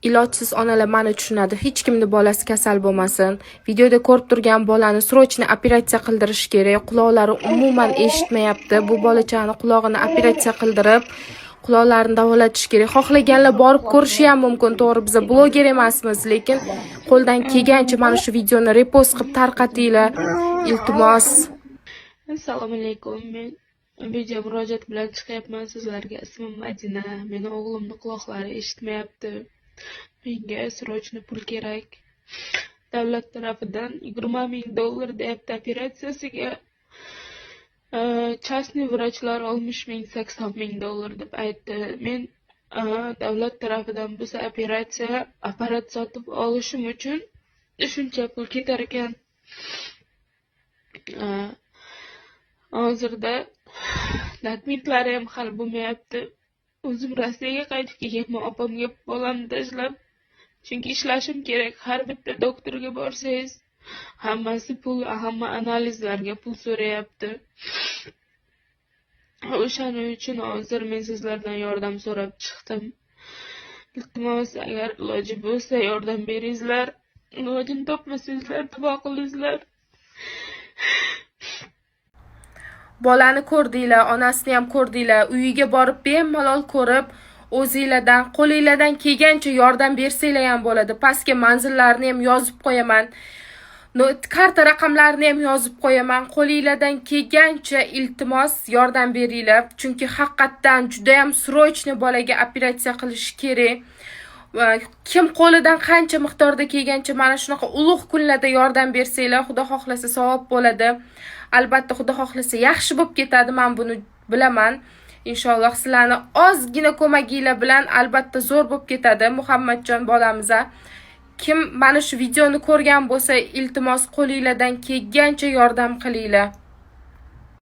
Ilojsiz onalar mani tushunadi. Hech kimni bolasi kasal bo'lmasin. Videoda ko'rib turgan bolani срочно operatsiya qildirish kerak. Quloqlari umuman eshitmayapti. Bu bolachani qulog'ini operatsiya qildirib, quloqlarini davolatish kerak. Xohlaganlar borib ko'rishi ham mumkin. To'g'ri, biz bloger emasmiz, lekin qo'ldan kelgancha mana shu videoni repost qilib tarqatinglar. Iltimos. Assalomu alaykum. Men video murojaat bilan chiqyapman sizlarga. Ismim Madina. Meni o'g'limni quloqlari eshitmayapti. Menga срочно pul kerak. Davlat tarafidan 20 000 dollar deyapti operatsiyasiga. Частный vrachlar 60 000, 80 000 dollar deb aytdi. Men davlat tarafidan bo'lsa operatsiya, apparat sotib olishim uchun shuncha pul ketar ekan. Hozirda dokumentlari ham hali bo'lmayapti. O'zim Rossiyaga qaytib kelganman opamga bolamni tashlab. Chunki ishlashim kerak. Har bitta doktorga borsangiz, hammasi pul, hamma analizlarga pul so'rayapti. O'shaning uchun hozir men sizlardan yordam so'rab chiqdim. Iltimos, agar iloji bo'lsa, yordam beringizlar. Ilojini topmasangizlar, duo qilingizlar. Bolani ko'rdinglar, onasini ham ko'rdinglar. Uyiga borib bemalol ko'rib, o'zinglardan, qo'linglardan kelgancha yordam bersanglar ham bo'ladi. Pastga manzillarni ham yozib qo'yaman. No, karta raqamlarini ham yozib qo'yaman. Qo'linglardan kelgancha, iltimos, yordam beringlar. Chunki haqiqatdan juda ham срочно bolaga operatsiya qilish kerak. Va kim qo'lidan qancha miqdorda kelgancha mana shunaqa ulug' kunlarda yordam bersanglar, Xudo xohlasa, savob bo'ladi. Albatta, Xudo xohlasa, yaxshi bo'lib ketadi, men buni bilaman. Inshaalloh sizlarni ozgina ko'maginglar bilan albatta zo'r bo'lib ketadi Muhammadjon bolamiz. Kim mana shu videoni ko'rgan bo'lsa, iltimos, qo'linglardan kelgancha yordam qilinglar.